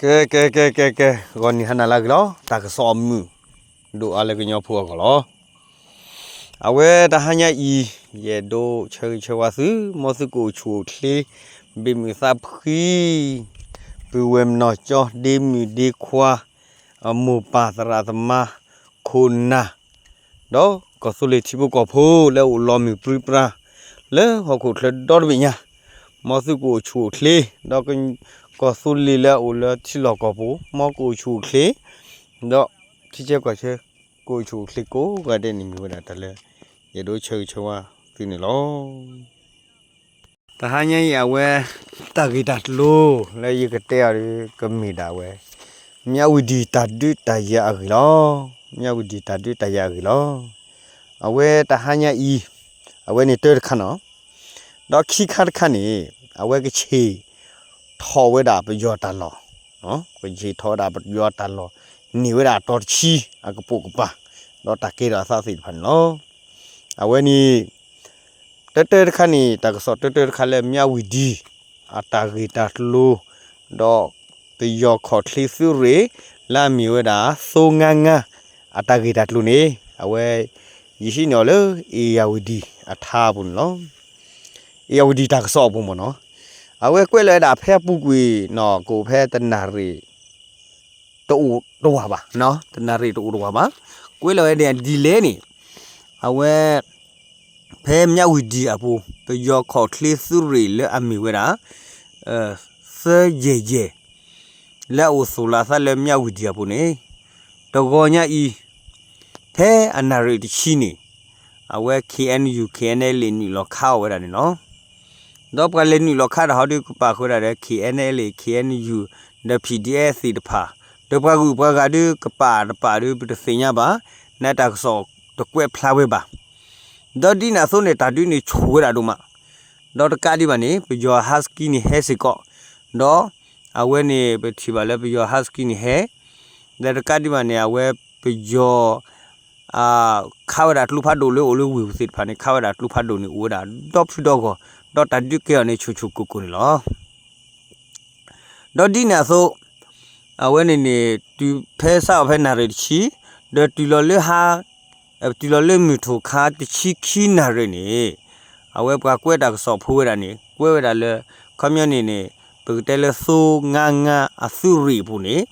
ကဲ ကဲ ကဲ ကဲ ကဲ ဂီၤနံၤဟါနၤလၢအဂ့ၤလီၤ. တၢ်ကစီၣ်အမုာ် ဒိၣ်အါလၢကညီဖိအဂီၢ်လီၤ. အဝဲတဟါညါအံၤ ယအဲၣ်ဒိးဆၢဂ့ၤဆၢဝါသု မ်သုကအိၣ်ဆူၣ်အိၣ်ချ့ ဘၣ်မုာ်သးဖှံ ပုၢ်ဝဲၢ်မနီၢ်ကၠီ ဒ့မုၣ်ဒ့ခွါ အမိၢ်ပၢ်သရၣ်သမါ ခိၣ်နၢ် ဒီးကီၢ်သူလ့ၤထံဖိကီၢ်ဖိလၢအအိၣ်လီၤမုၢ်ပြံပြါ လၢဟီၣ်ခိၣ်ချၢဒီတဘ့ၣ်ညါ မ်သုကအိၣ်ဆူၣ်အိၣ်ချ့ ဒီးကီၢ်သူလ့ၤလၢအအိၣ်လၢထံလီၢ်ကီၢ်ပူၤ မ်ကအိၣ်ဆူၣ်အိၣ်ချ့ ဒီးထံဆၢကီၢ်ဆၢ ကအိၣ်ဆူၣ်အိၣ်ချ့ကိးဂၤဒဲးန့ၣ် မ့ၢ်ဝဲဒၣ်တၢ်လၢ ယအဲၣ်ဒိးဆၢဂ့ၤဆၢဝါသုန့ၣ်လီၤ. တဟါညါအံၤအဝဲ တၢ်ဂ့ၢ်တၢ်ကျိၤလၢယကတဲအီၤဒီး ကမ့ၢ်ဒၣ်ဝဲ မၠးဝတံၤတၢ်ဒုးတၢ်ယၤအဂ့ၢ်လီၤ. မၠးဝတံၤတၢ်ဒုးတၢ်ယၤအဂ့ၢ်လီၤ. အဝဲတဟါညါအံၤ အဝဲန့ၣ်တၢတခါနီၤ, ဒီးခံခါတခါန့ၣ် အဝဲကဆ့ၣ်ထီၣ်ဝဲဒၣ်ပယီၤတၢ်လီၢ်, ကဆ့ၣ်ထီၣ်ဝဲဒၣ်ပယီၤတၢ်လီၢ် န့ၢ်ဝဲဒၣ်အတီၤတဆံ အကပိာ်ကပၤ ဒီးတၢ်ကဲထီၣ်အသးသ့ၣ်တဖၣ်န့ၣ်လီၤ. အဝဲန့ၣ် တၢတၢတခါန့ၣ် တၢ်ကစီၣ်တၢတၢတခါလၢမၠးဝတံၤ အတၢ်ဂ့ၢ်တၢ်ကျိၤ, ဒီးပယီၤခီၣ်ချ့သုးရ့ၣ် လၢအမ့ၢ်ဝဲဒၣ် သိငါငါ အတၢ်ဂ့ၢ်တၢ်ကျိၤန့ၣ် အဝဲ ယဟံးန့ၢ်အီၤလၢ ဧရာဝတီ အထါအပူၤန့ၣ်လီၤ. ဧရာဝတီ တၢ်ကစီၣ်အပူၤမ့ၢ်နီၤ, အဝဲကွဲးလီၤဝဲဒၣ်ဖဲအပူၤကွံာ်နီၤ ကအိၣ်ဖဲတနၣ်ရံၣ် တအိၣ်တဝာ်ဘၣ်, တနၣ်ရံၣ်တအိၣ်တဝာ်ဘၣ်, ကွဲးလီၤဝဲဒၣ်ဒ်လဲၣ်န့ၣ် အဝဲ ဖဲမၠးဝတံၤအပူၤ ပယီၤခီၣ်ချ့သုးရ့ၣ်လၢအမ့ၢ်ဝဲဒၣ် သၢယဲၢ်ယဲၢ် လၢအအိၣ်သူၣ်လီၤအသးလၢမၠးဝတံၤအပူၤန့ၣ် တဂီၤညါအံၤ ဖဲအနၣ်ရံၣ်တဆံန့ၣ် အဝဲ KNU KNLA နုာ်လီၤခးအီၤဝဲဒၣ်န့ၣ်လီၤ. ဒီးပှၤလဲၤနုာ်လီၤခးတၢ်ဟီဒုးကပာ်ဃုာ်ဝဲဒၣ်ဒီး KNLA KNU ဒီး PDF သ့ၣ်တဖၣ်, ဒီးပှၤဂုၤပှၤဂၤဒုးကပာ်တပာ်ဒုး ပတသ့ၣ်ညါဘၣ်, နတၢ်ကစီၣ်တကွဲးဖျါဝဲဘၣ်. ဒီးဒ်န့ၣ်အသိးန့ၣ် တၢ်ဒုးန့ၣ်ဆူၣ်ဝဲဒၣ်ဒိၣ်မး, ဒီးတကးဒံးဘၣ်န့ၣ် ပယီၤ husky န့ၣ်ဟဲစ့ၢ်ကီး, ဒီးအဝဲန့ၣ် ပထံၣ်ဘၣ်လၢပယီၤ husky န့ၣ်ဟဲ, ဒီးတကးဒံးဘၣ်န့ၣ် အဝဲပယီၤ ခးဝဲဒၣ်ကျိဖးဒိၣ်လၢအိၣ်လၢဝ့ၢ်ပူၤသ့ၣ်တဖၣ်န့ၣ် ခးဝဲဒၣ်ကျိဖးဒိၣ်န့ၣ် အိၣ်ဝဲဒၣ်ဒီဖုဒီဂီၢ်, ဒီးတၢ်ဒုးကဲအီၤန့ၣ် ဆူၣ်ဆူၣ်ကိၢ်ကိၢ်န့ၣ်လီၤ. ဒီးဒ်န့ၣ်အသိး အဝဲန့ၣ်န့ၣ် တုၤဖဲစးအီၤဖဲနၣ်ရံၣ်တဆံ, ဒီးတုၤလီၤလၢဟါ, တုၤလီၤလၢမုၢ်ထူၣ်ခါတဆံခံနၣ်ရံၣ်န့ၣ်, အဝဲပှၤကွဲးတၢ်ကစီၣ်ဖိဝဲဒၣ်န့ၣ် ကွဲးဝဲဒၣ်လၢ ခီပညီန့ၣ်န့ၣ် ပကတဲလၢသိငါငါအသုးရ့ၣ်အပူၤန့ၣ်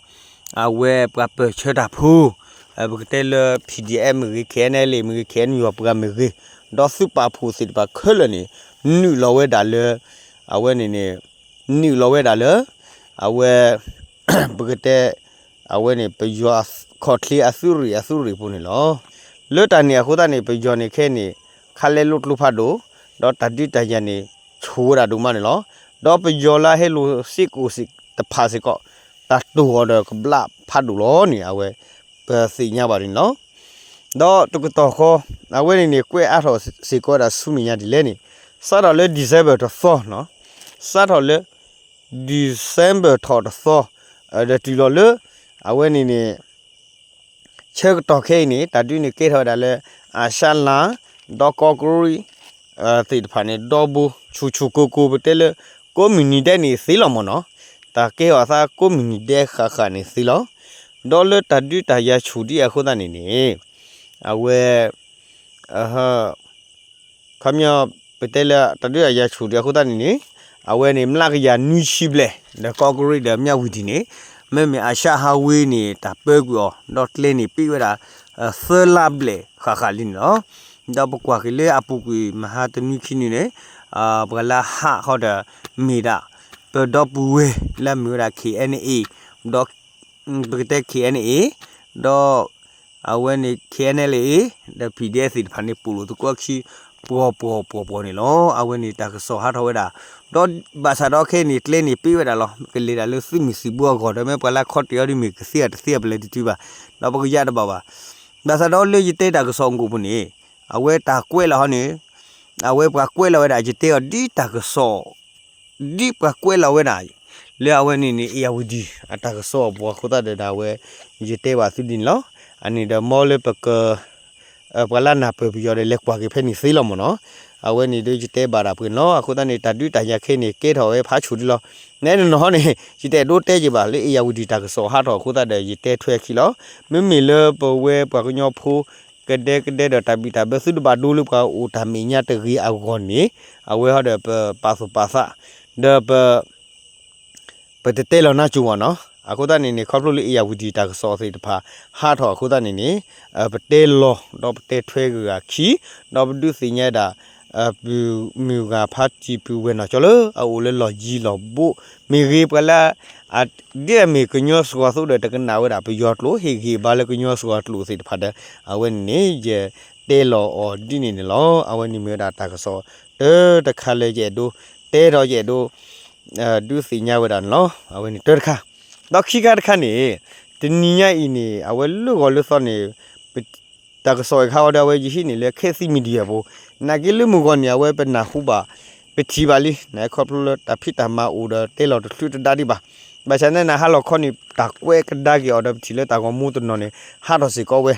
အဝဲပှၤပၢၢ်ဆၢတၢ်ဖိ, ပကတဲလၢ PDF မ့ၢ်ဂ့ၤ KNLA မ့ၢ်ဂ့ၤ KNU ပှၤမ့ၢ်ဂ့ၤ, ဒီးသုးပာ်ဖှိၣ်သ့ၣ်တဖၣ်ခဲလၢာ်န့ၣ် နုာ်လီၤဝဲဒၣ်လၢ အဝဲန့ၣ်န့ၣ် နုာ်လီၤဝဲဒၣ်လၢ အဝဲ ပကတဲ အဝဲန့ၣ် ပယီၤခီၣ်ချ့အသုးရ့ၣ်အသုးရ့ၣ်အပူၤန့ၣ်လီၤ. လၢတၢ်န့ၣ်အဃိသတးန့ၣ် ပယီၤန့ၣ်ခဲအံၤန့ၣ် ခးလဲလိာ်ကျိဖးဒိၣ်, ဒီးတၢ်ဒုးတၢ်ယၤန့ၣ် ဆူၣ်ဝဲဒၣ်ဒိၣ်မးန့ၣ်လီၤ. ဒီးပယီၤလၢအဟဲလိာ်စ့ၢ်ကီးတဖၣ်စ့ၢ်ကီး တၢ်တိာ်အီၤဒီးကဘျးဖးဒိၣ်လီၤန့ၣ် အဝဲ ပသ့ၣ်ညါဘၣ်န့ၣ်လီၤ. ဒီးတကတီၢ်ဃီ အဝဲန့ၣ်န့ၣ် ကွဲးအါထီၣ်စ့ၢ်ကီးဝဲဒၣ်ဆူမဲာ်ညါဒ်လဲၣ်န့ၣ် စးထီၣ်လၢ December တသီနီၤ, စးထီၣ်လၢ December ထီၣ်တသီ ဒီးတုၤလီၤလၢ အဝဲန့ၣ်န့ၣ် ဆၢကတီၢ်ခဲအံၤန့ၣ် တၢ်ဒုးန့ၣ်ကဲထီၣ်ဝဲဒၣ်လၢ အၤၡါလါ ဒီးကီးကရံၣ် သ့ၣ်တဖၣ်န့ၣ် ဒီဘိဆူၣ်ဆူၣ်ကိၢ်ကိၢ် ပတဲလၢ ကိးမုၢ်နံၤဒဲးန့ၣ်သ့လီၤမ့ၢ်နီၤ, တၢ်ကဲထီၣ်အသးကိးမုၢ်နံၤဒဲးဃၣ်ဃၣ်န့ၣ်သ့လီၤ. ဒီးလၢတၢ်ဒုးတၢ်ယၤဆူၣ်ဒ်အဃိသတးန့ၣ်န့ၣ် အဝဲ ခီပညီ ပတဲလၢတၢ်ဒုးတၢ်ယၤဆူၣ်ဒံးအဃိသတးန့ၣ်န့ၣ် အဝဲန့ၣ် မျးကယၤနွံဆံဘျဲၣ် ဒီးကီးကရံၣ်ဒီးမၠးဝတံၤန့ၣ် မ့မ့ၢ်အၤၡါဟးဝ့ၤန့ၣ် တၢ်ပၢကွံာ်အီၤ ဒီးကျဲန့ၣ်ပ့ၣ်ဝဲဒၣ် သၢလါဘျဲၣ်ဃၣ်ဃၣ်လံန့ၣ်လီၤ. ဒီးပကွၢ်က့ၤလၢအပူၤကွံာ်မဟါတနွံခံနွံန့ၣ် ပှၤလၢဟးဃီဒီးမ့ၢ်ဒၣ် ပဒီပုၢ်ဝဲၢ်လၢအမ့ၢ်ဝဲဒၣ် KNA ဒီး ပကတဲ KNA ဒီး အဝဲန့ၣ် KNLA ဒီး PDF သ့ၣ်တဖၣ်န့ၣ် ပိာ်လိာ်သကိးခံ ပှီၤပှီၤပှီၤပှီၤန့ၣ်လီၤ. အဝဲန့ၣ်တၢ်ကစီၣ်ဟးထီၣ်ဝဲဒၣ် ဒီးဘၣ်ဆၣ်ဒီးခဲအံၤန့ၣ် ကျဲန့ၣ်ပ့ၣ်ဝဲဒၣ်လီၤ. ကလဲၤဒၣ်လၢသုးမုၢ်သံၣ်ဘိအဂီၢ် ဒီးမ့ၢ်ပှၤလၢခီတဲာ်အီၤဒ်မ့ၢ်ကသ့အတသ့အပလဲၤတတုၤဘၣ်, ဒီးပကယါတဘၣ်ဘၣ်. ဘၣ်ဆၣ်ဒီးလၢယတဲတၢ်ကစီၣ်အကိာ်ပူၤန့ၣ် အဝဲတၢ်ကွဲးလီၤဟီန့ၣ် အဝဲပှၤကွဲးလီၤဝဲဒၣ် ယတဲအီၤဒ်တၢ်ကစီၣ် ဒ်ပှၤကွဲးလီၤဝဲဒၣ် လၢအဝဲန့ၣ်န့ၣ် ဧရာဝတီ အတၢ်ကစီၣ်အပူၤအဃိသတးဒီး အဝဲ ယတဲဘၣ်သုဒ်န့ၣ်လီၤ. အန့ၣ်ဒီးမ်လၢပက ပှၤလၢနၢ်ပၢၢ်ပယီၤဒီး လဲၤကွၢ်က့ၤဖဲန့ၣ်သ့လီၤမ့ၢ်နီၤ. အဝဲန့ၣ်ဒီးယတဲဘၣ်ဒၣ်ပှဲၤန့ၣ်လီၤ. အဃိသတးန့ၣ် တၢ်ဒုးတၢ်ယၤခဲအံၤန့ၣ် ကဲထီၣ်ဝဲဖးဆူၣ်ဒံးလီၤ. နဲနနီၤန့ၣ် ယတအဲၣ်ဒိးတဲက့ၤဘၣ် လၢ ဧရာဝတီ တၢ်ကစီၣ်ဟးထီၣ်အဃိသတးဒီး ယတဲထွဲအခံလီၤ. မ့မ့ၢ်လၢပဝဲပှၤကညီဖိ ကဒဲကဒဲဒီးတၢ်ဘံၣ်တၢ်ဘၢ သုတဘၣ်ဒိလၢပှၤအိၣ်တၢ်မဲာ်ညါတဂ့ၤအဂီၢ်န့ၣ် အဝဲဟီဒီးပပာ်သူၣ်ပာ်သး ဒီးပ ပတတဲလီၤနါစိၤဘၣ်နီၤ. အဃိသတးန့ၣ်န့ၣ် ခီဖျိလၢ ဧရာဝတီ တၢ်ကစီၣ်သ့ၣ်တဖၣ် ဟးထီၣ်အဃိသတးန့ၣ်န့ၣ် ပတဲလီၤ ဒီးပတဲထွဲဂ့ၤဂ့ၤအခံ ဒီးပဒုးသ့ၣ်ညါဒၣ် ပုၢ်မုၢ်ဂၤဖါတံၢ်ပုၢ်ဝဲၢ်နီၢ်ကၠီလၢအအိၣ်လၢလီၢ်ယံၤလီၢ်ဘူး မ့ၢ်ဂ့ၤပှၤလၢ အဒ်အမ့ၢ်ကညီစှီၤသိးဒီးတကနၣ်ဝဲဒၣ်ပယီၤကျိာ် ဟ့ၣ်ဂံၢ်ဘါလၢကညီစှီၤကျိာ်သ့ၣ်တဖၣ်ဒီး အဝဲန့ၣ်န့ၣ် ယတဲလီၤအီၤဒ်န့ၣ်န့ၣ်လီၤ. အဝဲန့ၣ်မ့ၢ်ဝဲဒၣ်တၢ်ကစီၣ် တၢတခါလၢယအဲၣ်ဒိး တဲဒီးယအဲၣ်ဒိး ဒုးသ့ၣ်ညါဝဲဒၣ်န့ၣ်လီၤ. အဝဲန့ၣ်တၢတခါ ဒီးခံခါတခါန့ၣ် တနံၤညါအံၤန့ၣ် အဝဲလၢဂီၤလၢသီန့ၣ် ပ တၢ်ကစီၣ်အံၤခါဝဲဒီး အဝဲယဟံးန့ၢ်လၢ Khit Thit Media ပူၤ နာ်က့လၢမုၢ်ဂီၤန့ၣ် အဝဲပနၢ်ဟူဘၣ် ပထံၣ်ဘၣ်လံ နခီဖျိလၢတၢ်ဖံးတၢ်မၤအိၣ်ဒီးတဲလီၤတချုးတဒါဒံးဘၣ်. ဘၣ်ဆၣ်န့ၣ် နဟါလီၤခီန့ၣ် တၢ်ကွဲးကဒါက့ၤအီၤဒီးပထံၣ်လၢတၢ်ဂီၤမူတနီၤန့ၣ် ဟးထီၣ်စ့ၢ်ကီးဝဲ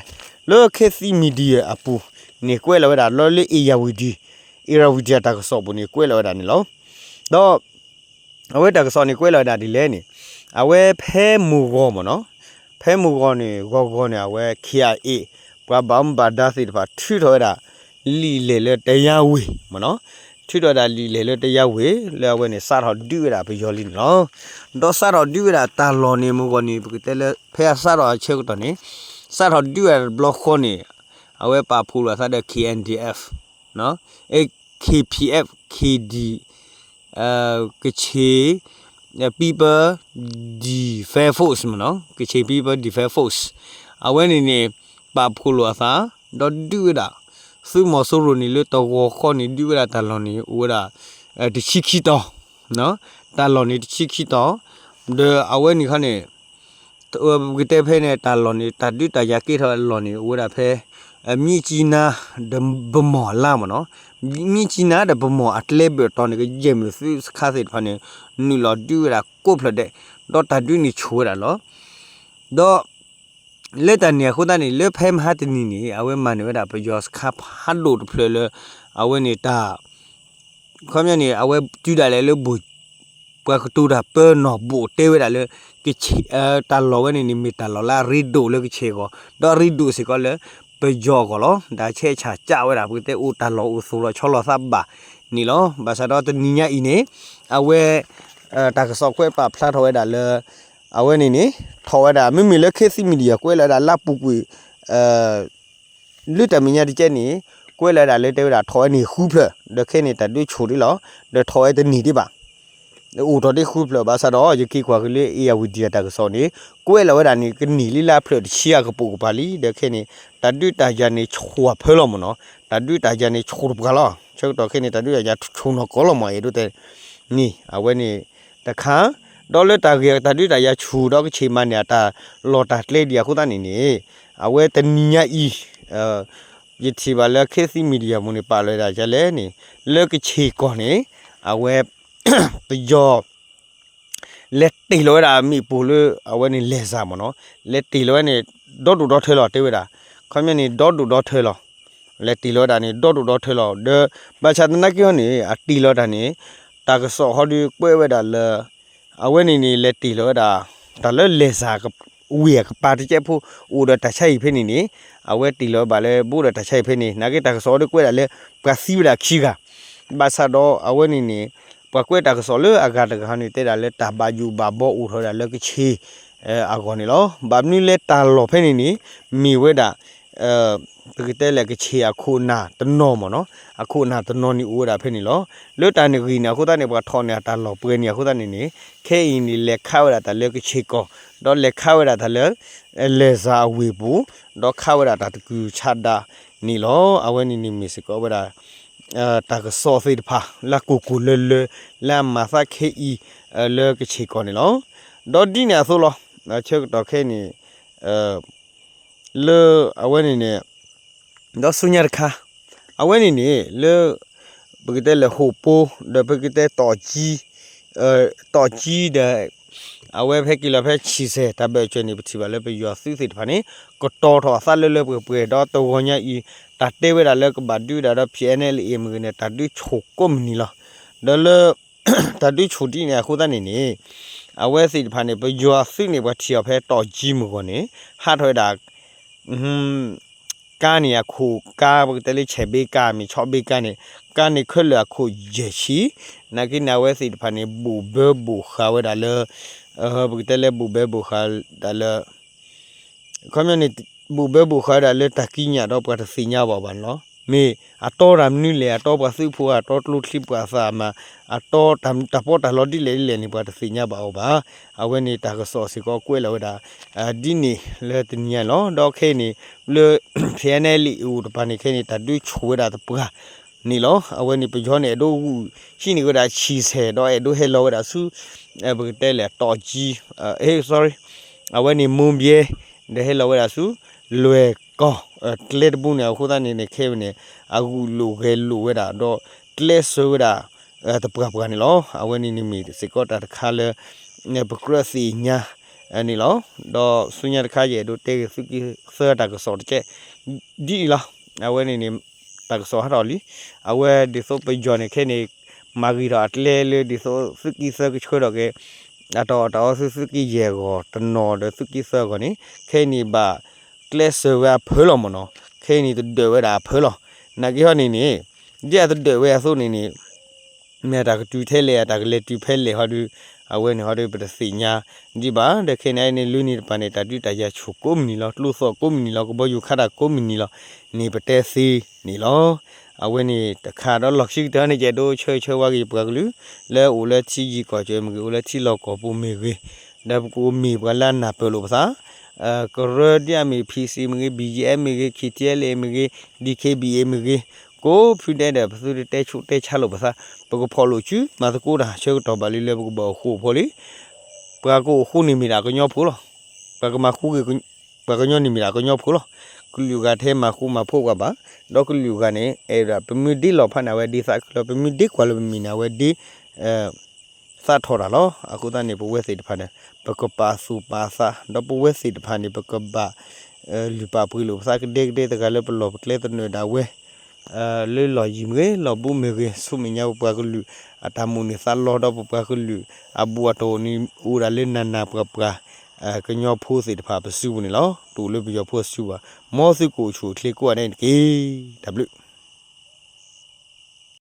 လၢ Khit Thit Media အပူၤန့ၣ် ကွဲးလီၤဝဲဒၣ်လီၤလၢ ဧရာဝတီ ဧရာဝတီ တၢ်ကစီၣ်ပူၤန့ၣ် ကွဲးလီၤဝဲဒၣ်န့ၣ်လီၤ. ဒီး အဝဲတၢ်ကစီၣ်န့ၣ်ကွဲးလီၤဝဲဒၣ်ဒ်လဲၣ်န့ၣ် အဝဲဖဲမုၢ်ဂီၤမ့ၢ်နီၤ ဖဲမုၢ်ဂီၤန့ၣ် ဂီၤဂီၤန့ၣ် အဝဲ ခ့ၣ်အဲၣ် ပှၤဘၣ်မူဘၣ်ဒါသ့ၣ်တဖၣ်ထုးထီၣ်ဝဲဒၣ် လံာ်လဲၢ်လၢတယါဝ့ၤမ့ၢ်နီၤ ထုးထီၣ်ဝဲဒၣ်လံာ်လဲၢ်လၢတယါဝ့ၤ လၢအဝဲန့ၣ် စးထီၣ်ဒုးဝဲဒၣ်ပယီၤလံန့ၣ်လီၤ. ဒီးစးထီၣ်ဒုးဝဲဒၣ်တၢ်လီၢ်န့ၣ် မုၢ်ဂီၤန့ၣ် ပကတဲလၢ ဖဲအစးထီၣ်အဆၢကတီၢ်န့ၣ် စးထီၣ်ဒုးဝဲဒၣ်တဘျီဃီန့ၣ် အဝဲပာ်ဖှိၣ်လိာ်အသးဒီး K N D F, K P F, K D, ကချ့ၣ် People Defense Force မ့ၢ်နီၤ ကချ့ၣ် People Defense Force အဝဲန့ၣ်န့ၣ် ပာ်ဖှိၣ်လိာ်အသး ဒီးဒုးဝဲဒၣ် သုးမီၤစိရိၤန့ၣ် လၢတဂီၤဃီန့ၣ် ဒုးဝဲဒၣ်တၢ်လီၢ်န့ၣ် အိၣ်ဝဲဒၣ် တဆံခံတီၤ, တၢ်လီၢ်န့ၣ်တဆံခံတီၤ, ဒီးအဝဲန့ၣ်ခီန့ၣ် ပကတဲဖဲန့ၣ် တၢ်လီၢ်န့ၣ် တၢ်ဒုးတၢ်ယၤကဲထီၣ်အလီၢ်န့ၣ် အိၣ်ဝဲဒၣ်ဖဲ မြစ်ကြီးနား ဒီးဗန်းမော်အလါမ့ၢ်နီၤ, မြစ်ကြီးနား ဒီးဗန်းမော်အကျဲဘၢၣ်တီၤန့ၣ် ကယဲၢ်မုၢ်သုးစခါသ့ၣ်တဖၣ်န့ၣ် နုာ်လီၤဒုးဝဲဒၣ်ကိးဖျၢၣ်ဒဲး, ဒီးတၢ်ဒုးန့ၣ်ဆူၣ်ဝဲဒၣ်လီၤ. ဒီး လၢတၢ်န့ၣ်အဃိသတးန့ၣ် လၢဖဲမဟါတနံၤန့ၣ် အဝဲမၤန့ၢ်ဝဲဒၣ်ပယီၤစခါဖးဒိၣ်တဖျၢၣ်လၢ အဝဲန့ၣ်တၢ် ခီပညီန့ၣ် အဝဲတုၤဒၣ်လဲာ်လၢ ပှၤကတိၤတၢ်ပၢနီၢ်ဘိၣ်တဲဝဲဒၣ်လၢ ကဆ့ၣ် တၢ်လီၢ်ဝဲန့ၣ်န့ၣ် မ့ၢ်တၢ်လီၢ်လၢအရ့ဒိၣ်လၢကဆ့ၣ်အဂီၢ်, ဒီးအရ့ဒိၣ်စ့ၢ်ကီးလၢ ပယီၤအဂီၢ်လီၤ. ဒီးဆဲးဆၢကၢဝဲဒၣ် ပကတဲအိၣ်တၢ်လီၢ်အိၣ်သိၣ်လီၤဆီလီၤသးဘၣ်န့ၣ်လီၤ. ဘၣ်ဆၣ်ဒီးတနံၤညါအံၤန့ၣ် အဝဲ တၢ်ကစီၣ်ကွဲးပာ်ဖျါထီၣ်ဝဲဒၣ်လၢ အဝဲန့ၣ်န့ၣ် ထီၣ်ဝဲဒၣ် မ့မ့ၢ်လၢ Khit Thit Media ကွဲးလီၤဝဲဒၣ်လါပူၤကွံာ် လၢတၢ်မဲာ်ညါတကဲန့ၣ် ကွဲးလီၤဝဲဒၣ်လၢတဲဝဲဒၣ် ထီၣ်ဝဲန့ၣ်ဃုဖျၢၣ် ဒီးခဲန့ၣ်တၢ်ဒုးဆူၣ်ဒံးလီၤ. ဒီးထီၣ်ဝဲတန့ၢ်ဒံးဘၣ် အိၣ်ထီၣ်ဒံးဃုဖျၢၣ် ဘၣ်ဆၣ်ဒီး ယက့ၤကွၢ်က့ၤလၢ ဧရာဝတီ တၢ်ကစီၣ်န့ၣ် ကွဲးလီၤဝဲဒၣ်န့ၣ် ကန့ၢ်လံလၢအဖျၢၣ်တဆံအကပိာ်ကပၤလံ ဒီးခဲန့ၣ် တၢ်ဒုးတၢ်ယၤန့ၣ်ဆူၣ်အဖၢလီၤမ့ၢ်နီၤ, တၢ်ဒုးတၢ်ယၤန့ၣ်ဆူၣ်တပှၤလီၤ. ဆၢကတီၢ်ခဲန့ၣ် တၢ်ဒုးတၢ်ယၤဆူၣ်နီၢ်ကီၢ်လီၤမ့ၢ် အဲၣ်ဒိးတဲ န့ၣ် အဝဲန့ၣ် တခါ ဒီးလၢတၢ်ဂ့ၢ်တၢ်ဒုးတၢ်ယၤဆူၣ်ဒီးကဆ့ၣ်မၤန့ၢ်အတၢ်လီၢ်တၢ်ကျဲဒံးအဃိသတးန့ၣ်န့ၣ် အဝဲတနံၤညါအံၤ ယထံၣ်ဘၣ်လၢ Khit Thit Media မူန့ၣ် ပာ်လီၤဝဲဒၣ်ဒ်လဲၣ်န့ၣ် လၢကဆ့ၣ်ကီၢ်န့ၣ် အဝဲ ပယီၤ လဲၤတ့ၢ်လီၤဝဲဒၣ်မ့ၣ်ပိၢ်လၢအဝဲန့ၣ် လဲၤစၢ်မ့ၢ်နီၤ, လဲၤတ့ၢ်လီၤဝဲန့ၣ် ဒီဒိၣ်ဒီထၢလီၤ တဲဝဲဒၣ်, ခီပညီန့ၣ် ဒီဒိၣ်ဒီထၢလီၤ, လဲၤတ့ၢ်လီၤဝဲဒၣ်န့ၣ် ဒီဒိၣ်ဒီထၢလီၤ ဒီး ဘၣ်ဆၣ်သနာ်က့ဟီန့ၣ် အတ့ၢ်လီၤတၢ်န့ၣ် တၢ်ကစီၣ်ဟီဒုးကွဲးဝဲဒၣ်လၢ အဝဲန့ၣ်န့ၣ် လဲၤတ့ၢ်လီၤဝဲဒၣ် တၢ်လၢလဲၤစၢ်ဝ့ၢ်အကပၤတကဲဖိ အိၣ်ဒီးတၢ်ဆါဟံၣ်ဖဲန့ၣ်န့ၣ် အဝဲတ့ၢ်လီၤဝဲဘၣ်လၢဘိးဒီးတၢ်ဆါဟံၣ်ဖဲန့ၣ် နာ်က့တၢ်ကစီၣ်ဟီဒုးကွဲးဒၣ်လၢ ပှၤသံဝဲဒၣ်ခံဂၤ ဘၣ်ဆၣ်ဒီးအဝဲန့ၣ်န့ၣ် ပှၤကွဲးတၢ်ကစီၣ်လၢအဂၤတဂၤန့ၣ် တဲဒၣ်လၢတၢ်ဘၣ်ယိၣ်ဘၣ်ဘီအိၣ်ထီၣ်ဝဲဒၣ်လၢကဆ့ၣ် အဂီၢ်န့ၣ်လီၤ. ဘၣ်မနုၤလဲၣ်တၢ်လီၢ်ဖဲန့ၣ်န့ၣ် မ့ၢ်ဝဲဒၣ် ပကတဲလဲၣ်ကဆ့ၣ်အခိၣ်အနၢ်တနီၤမ့ၢ်နီၤ, အခိၣ်အနၢ်တနီၤန့ၣ်အိၣ်ဝဲဒၣ်ဖဲန့ၣ်လီၤ. လၢတၢ်န့ၣ်ဂ့ၢ်န့ၣ်အဃိသတးန့ၣ် ပှၤထီၣ်န့ၢ်အတၢ်လီၢ်ပှဲၤန့ၣ်အဃိသတးန့ၣ်န့ၣ် ခဲအံၤန့ၣ် လဲၤခးဝဲဒၣ်တၢ်လၢကဆ့ၣ်ကီၢ် ဒီးလဲၤခးဝဲဒၣ်တၢ်လၢ လဲၤစၢ်အဝ့ၢ်ပူၤ ဒီးခးဝဲဒၣ်တၢ်တကုၢ်ဆးဒးန့ၣ်လီၤ. အဝဲန့ၣ်န့ၣ်မ့ၢ်စ့ၢ်ကီးဝဲဒၣ် တၢ်ကစီၣ်သ့ၣ်တဖၣ် လၢကိၢ်ကိၢ်လၢလၢ လၢအမၤသးခဲအံၤ လၢကဆ့ၣ်ကီၢ်န့ၣ်လီၤ. ဒီးဒ်န့ၣ်အသိးလီၤ. ဆၢကတီၢ်ခဲအံၤန့ၣ် လၢအဝဲန့ၣ်န့ၣ် ဒီးဆူညါတခါ အဝဲန့ၣ်န့ၣ် လၢ ပကတဲလဲၣ်ဟိၣ်ပိ ဒီးပကတဲတီၣ်ကၠံ တီၣ်ကၠံဒီး အဝဲဖဲက့ၤလီၤဖဲဆံးစဲၤ တၢ်ဘၢၣ်စၢၤန့ၣ် ပထံၣ်ဘၣ်လၢပယီၤသုးသ့ၣ်တဖၣ်န့ၣ် ကတီၤထီၣ်အသးလၢလၢပှဲၤပှဲၤ ဒီးတဂီၤညါအံၤ တၢ်တဲဝဲဒၣ်လၢကဘၣ်ဒုးဒၣ်ဒီး ဖံးအဲၣ်နဲၣ်လ့ၣ်အ့ၣ်မ့ၢ်ဂ့ၤန့ၣ် တၢ်ဒုးဆူၣ်ကိးမုၢ်နံၤလီၤ. ဒီးလၢ တၢ်ဒုးဆူၣ်ဒ်န့ၣ်အဃိသတးန့ၣ်န့ၣ် အဝဲသ့ၣ်တဖၣ်န့ၣ် ပယီၤသုးန့ၣ် ပှၤထံၣ်အီၤဖဲတီၢ်ကၠံမုၢ်ဂီၢ်န့ၣ် ဟးထီၣ်ဝဲဒၣ် ကါန့ၣ်အခိၣ်ကါ ပကတဲလၢဆဲးဘ့ကါ မ့ၢ်ဆီဘ့ကါန့ၣ် ကါန့ၣ်ခဲလၢာ်အခိၣ်ယဲၢ်ဆံ, နာ်က့န့ၣ် အဝဲသ့ၣ်တဖၣ်န့ၣ် ဘိၣ်ဘၢဘိၣ်ဃာ်ဝဲဒၣ်လၢ ပကတဲလၢဘိၣ်ဘၢဘိၣ်ဃာ်ဒၣ်လၢ ခီပညီန့ၣ် ဘိၣ်ဘၢဘိၣ်ဃာ်ဝဲဒၣ်လၢတၢ်ကံးညာ်ဒီးပှၤတသ့ၣ်ညါဘၣ်အီၤဘၣ်န့ၣ်လီၤ. မ့ၢ်အတီတၢ်မနုၤလဲၣ် အတီပှၤသုးဖိဧါ အတီကျိချံပှၤသးမၤ အတီတၢ်ပီးတၢ်လီဒ်လဲၣ်ဒ်လဲၣ်န့ၣ် ပှၤတသ့ၣ်ညါဘၣ်အီၤဘၣ်. အဝဲန့ၣ်တၢ်ကစီၣ်စ့ၢ်ကီးကွဲးလီၤဝဲဒၣ် ဒ်န့ၣ်လၢတနံၤညါန့ၣ်လီၤ. ဒီးခဲအံၤန့ၣ် လၢ ဖံးအဲၣ်နဲၣ်လ့ၣ်အ့ၣ်အိၣ်တပၤန့ၣ် ခဲအံၤန့ၣ် တၢ်ဒုးဆူၣ်ဝဲဒၣ်သပှၢ်န့ၣ်လီၤ. အဝဲန့ၣ် ပယီၤန့ၣ် အဲၣ်ဒိးဂုာ်ဟံးန့ၢ်ဝဲဒၣ်ဆံးစဲၤ ဒီးအဲၣ်ဒိးဟဲလီၤဝဲဒၣ်ဆူ ပကတဲလဲၣ်တီၢ်ကၠံ sorry အဝဲန့ၣ် မိၢ်ဘဲ ဒီးဟဲလီၤဝဲဒၣ်ဆူ လွဲၢ်ကီၢ် ကျဲတဘိန့ၣ် အဃိသတးန့ၣ်န့ၣ် ခဲအံၤန့ၣ် အဂုာ်လိာ်ဂဲၤလိာ်ဝဲဒၣ် ဒီးကျဲးစၢးဝဲဒၣ် သပှၢ်ပှၢ်န့ၣ်လီၤ. အဝဲန့ၣ်န့ၣ်မ့ၢ်စ့ၢ်ကီးတၢ်တခါလၢ ပကြၢးသ့ၣ်ညါန့ၣ်လီၤ. ဒီးဆူညါတခါ ယအဲၣ်ဒိးတဲဂ့ၤသုးက့သၢတၢ်ကစီၣ်တကဲး ဒ်အံၤလီၤ. အဝဲန့ၣ်န့ၣ် တၢ်ကစီၣ်ဟးထီၣ်လံ. အဝဲဒ်သိးပယီၤန့ၣ် ခဲအံၤန့ၣ် မၤဂ့ၤထီၣ်အကျဲလၢဒ်သိးသုးက့သၢကဆှၢထီၣ်က့ၤ အတၢ်အီၣ်တၢ်အီသုးသုးက့ယဲၢ်အဂီၢ်တနီၤဒီးသုးက့သၢအဂီၢ်န့ၣ် ခဲအံၤန့ၣ်ဘၣ်ကျဲးစၢးဝဲအဖၢလီၤမ့ၢ်နီၤ. ခဲအံၤန့ၣ်တဒၢးဝဲဒၣ်အဖၢလီၤ. နာ်က့ဟီန့ၣ်န့ၣ် ဒ်အတဒၢးဝဲအသိးန့ၣ်န့ၣ် မ့ၢ်တၢ်ကတုၤထဲလဲၣ် တၢ်ကလဲၤတုၤဖဲလဲၣ်ဟီဒုး အဝဲန့ၣ်ဟီဒုး ပတသ့ၣ်ညါဒံးဘၣ်. ဒီးခဲအံၤန့ၣ် လၢန့ၣ်တပၤန့ၣ် တၢ်ဒုးတၢ်ယၤဆူၣ်ကိးမုၢ်နံၤလီၤ. ကျိသီၣ်ကိးမုၢ်နံၤလီၤ. ကဘီယူၤခးတၢ်ကိးမုၢ်နံၤလီၤ. န့ၣ်ပတဲသ့န့ၣ်လီၤ. အဝဲန့ၣ်တခါဒီးလီၢ်ခံကတၢၢ်န့ၣ် ယအဲၣ်ဒိးဆၢဂ့ၤဆၢဝါက့ၤပှၤကလုာ် လၢအိၣ်လၢထံယံၤကီၢ်စဲၣ်မ့ၢ်ဂ့ၤ အိၣ်လၢထံလီၢ်ကီၢ်ပူၤမ့ၢ်ဂ့ၤ ဒီးပကအိၣ်မ့ၢ်ပှၤလၢအနၢ်ပၢၢ်လိာ်ပသး ကရၢဒ်အမ့ၢ် ဖံစံ မ့ၢ်ဂ့ၤ ဘံယဲမ့ၢ်ဂ့ၤ ခ့ထံအဲလ့မ့ၢ်ဂ့ၤ ဒံခ့ဘံအ့မ့ၢ်ဂ့ၤ ကိးဖုဒဲဒီး ပသုတတဲဆူၣ်တဲဆါလိာ်ပသး ပကဖီၣ်လိာ်စု မၤသကိးတၢ်ဆၢကတီၢ်ဘၣ်လံလၢပကဘၣ်အိၣ်ဃူအိၣ်ဖိးလံ. ပှၤကအိၣ်ဃူန့ၣ်မ့ၢ်ဒၣ်ကညီဖိလီၤ. ပှၤကမၤဃူဂ့ၤ ပှၤကညီန့ၣ်မ့ၢ်ဒၣ်ကညီဖိလီၤ. ကလုာ်ဂၤထဲမၤဃူမၤဖိးပှၤဘၣ်, ဒီးကလုာ်ဂၤန့ၣ် အဲၣ်ဒိးပမ့ၢ်ဒ့လီၤဖးန့ၣ် အဝဲဒ့သးခုလီၤ, ပမ့ၢ်ဒ့ကွၢ်လၢပမံၤန့ၣ် အဝဲဒ့ သးထီၣ်တၢ်လီၤ. အဃိသတးန့ၣ် ပဝဲသ့ၣ်တဖၣ်န့ၣ် ပကပာ်သူၣ်ပာ်သး, ဒီးပဝဲသ့ၣ်တဖၣ်န့ၣ် ပကဘၣ် လုၢ်ပာ်ပှ့ၤလိာ်ပသးကဒဲကဒဲ တဂၤလၢပလီၢ်ပကျဲသနၢၣ်ဒၣ်ဝဲ လၢလီၢ်ယံၤမ့ၢ်ဂ့ၤ, လီၢ်ဘူးမ့ၢ်ဂ့ၤ, ဆူမဲာ်ညါပပှၤကလုာ်အတၢ်မိၣ်န့ၢ်သးလီ ဒီးပပှၤကလုာ်အဘူးအတံၢ်န့ၣ် အိၣ်ဒၣ်လၢနးနးပှၤပှၤ ကညီဖိသ့ၣ်တဖၣ်ပစုပူၤန့ၣ်လီၤ. တအိၣ်လၢပယီၤဖိအစုဘၣ်. မ်သုကအိၣ်ဆူၣ်အိၣ်ချ့ကိးဂၤဒဲးန့ၣ်တက့ၢ်. တၢ်ဘျုး